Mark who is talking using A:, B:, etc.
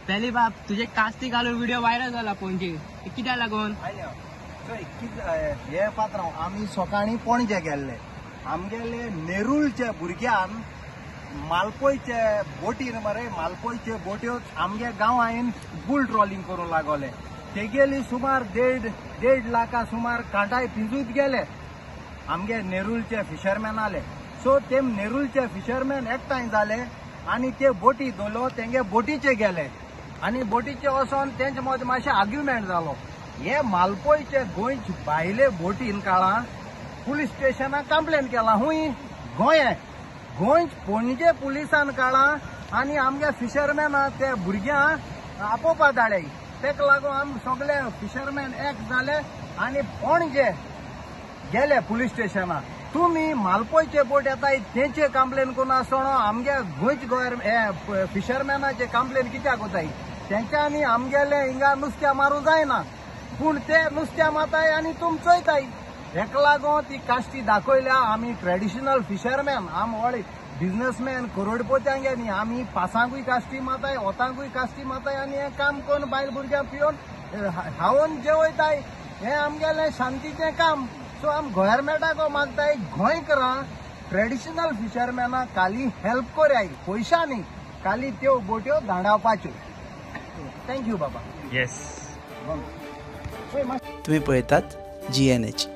A: पहली बाब तुझे कास्ती घालून व्हिडिओ व्हायरल जाला पणजे, कित्याक लागून?
B: हे पात्रांव, आमी सकाळीं पणजे गेल्ले. आमगेले नेरूलच्या भुरग्यान मालपोयचे बोटीर मरे, मालपोयचे बोट्यो आमगे गांवान बुल ट्रॉलिंग करूंक लागले. तेगेली सुमार 1.5 लाखा सुमार कांटाय पिंजूत गेले आमगे नेरूलचे फिशरमॅनाले. सो ते नेरूलचे फिशरमॅन एकठांय जाले आनी ते बोटी धरलो, तेंगे बोटीचे गेले आनी बोटीचे वचोन तेंचे मदीं मातशें आर्ग्युमेंट जालो. हे मालपोयचे गोंयचे भायले बोटीन काळां पुलीस स्टेशनाक कंप्लेन केला हुंय गोंय गोंय पणजे पुलिसान काळां आनी आमगे फिशरमॅना ते भुरग्यांक आपोवपा धाडले. तेका लागून आमी सगळे फिशरमॅन एक जाले आनी पणजे गेले पुलीस स्टेशनाक. तुमी मालपोयचे बोट येताय तेंचे कंप्लेन करून आसतना आमगे गोंयचे गोंय फिशरमॅनाचे कंप्लेन कित्याक वताय? तेंच्यांनी आमगेले हिंगा नुस्त्या मारूंक जायना, पूण ते नुस्त्या मारताय आनी तुम चोयताय. हेका लागून ती काश्टी दाखयल्या. आमी ट्रेडिशनल फिशरमॅन, आम व्हड बिजनेसमॅन करोडपत्यांगे न्ही, आमी पासांकूय काश्टी मारताय, ओतांकूय काश्टी मारताय आनी हें काम करून बायल भुरग्यांक पिवन खावन जेवयताय. हें आमगेलें शांतीचें काम. सो आम गव्हर्मेंटाक मागताय गोंयकारां ट्रेडिशनल फिशरमॅनाक खाली हेल्प करयाय, पयशांनी खाली त्यो बोट्यो धांवडावपाच्यो. Thank you बाबा.
A: येस.
C: तुम्ही पळयतात GNH.